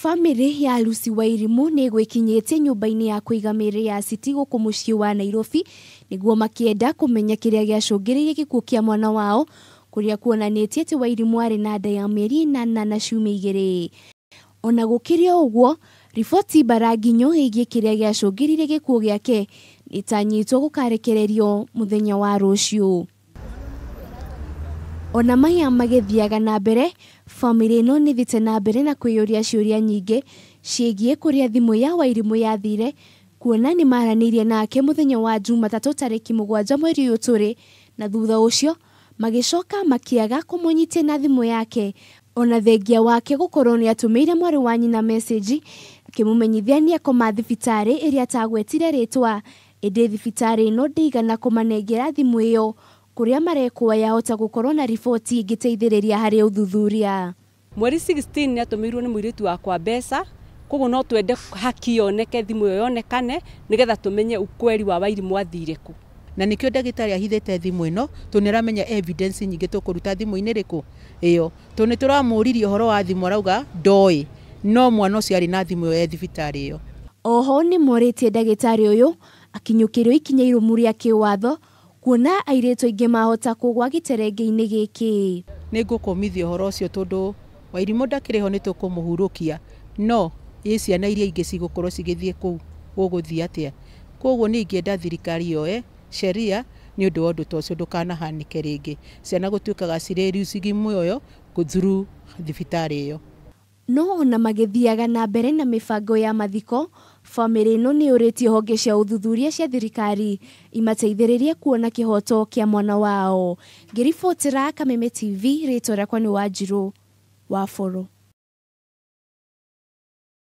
Bamĩrĩ ya Lucy Wairimu nĩ ĩgwĩkinyĩtie nyũmba-inĩ ya kũiga mĩĩrĩ ya City gũkũ mũciĩ wa Nairobi nĩguo makĩenda kũmenya kĩrĩa gĩacũngĩrĩirie gĩkuũ kĩa mwana wao, kũrĩa kuonanĩtie atĩ Wairimu arĩ na nda ya mĩeri 8 na ciumia 2. Ona gũkĩrĩ o ũguo, riboti mbaranginyo ĩgiĩ kĩrĩa gĩacũngĩrĩirie gĩkuũ gĩake nĩtanyĩtwo gũkarekererio mũthenya wa rũciũ. Ona maya magĩthiaga na mbere, bamĩrĩ ĩno nĩthiĩte na mbere na kwĩyũria ciũria nyingĩ ciĩgiĩ kũrĩa thimũ ya Wairimu yathire, kuona nĩ maranĩirie nake mũthenya wa Jumatatũ tarĩki 7 mweri ũyũ tũrĩ, na thutha ũcio magĩcoka makĩaga kũmũnyitia na thimũ yake, ona thengia wake gũkorwo nĩ atũmĩire mwarĩ wa nyina message akĩmũmenyithia nĩ akoma thibitarĩ ĩrĩa atagwetire rĩtwa, ĩndĩ thibitarĩ ĩno ndĩigana kũmanengera thimũ ĩyo kũrĩa marekwo yahota gũkorwo na riboti ĩngĩteithĩrĩria harĩ ũthuthuria. Mweri 16 nĩ atũmĩirwo nĩ mũirĩtu wakwa mbeca, koguo no twende haki yoneke, thimũ ĩyo yonekane nĩgetha tũmenye ukweli wa Wairimu athire kũ. Na nĩkĩo ndagĩtarĩ ahithĩte thimũ ĩno, tondũ nĩ aramenya evidence nyingĩ tũkũruta thimũ-inĩ ĩrĩkũ ĩyo. Tondũ nĩ tũramũririe ũhoro wa thimũ arauga ndoĩ, no mwana ũcio arĩ na thimũ ĩyo e thibitarĩ ĩyo. Oho nĩ morĩtie ndagĩtarĩ ũyũ akinyũkĩrio ikinya irũmu rĩa kĩwatho, kuona airĩtu aingĩ mahota kũgwa gĩterenge-inĩ gĩkĩ. Nĩ ngũkũmithia ũhoro ũcio tondũ Wairimu ndakĩrĩ ho nĩ tũkũmũhurũkia, no ĩ ciana iria ingĩ cigũkorwo cigĩthiĩ kũu gũgũthiĩ atĩa? Koguo niĩ ingĩenda thirikari yoe sheria nĩ ũndũ wa ũndũ ta ũcio ndũkanahanĩke rĩngĩ. Ciana gũtuĩkaga cirĩ losing muoyo through thibitarĩ ĩyo. No ona magĩthiaga na mbere na mĩbango ya mathiko, bamĩrĩ ĩno nĩ yũrĩtie honge cia ũthuthuria cia thirikari imateithĩrĩrie kuona kĩhoto kĩa mwana wao. Ngĩribotera Kameme TV, rĩtwa rĩakwa nĩ Wanjirũ wa Boro.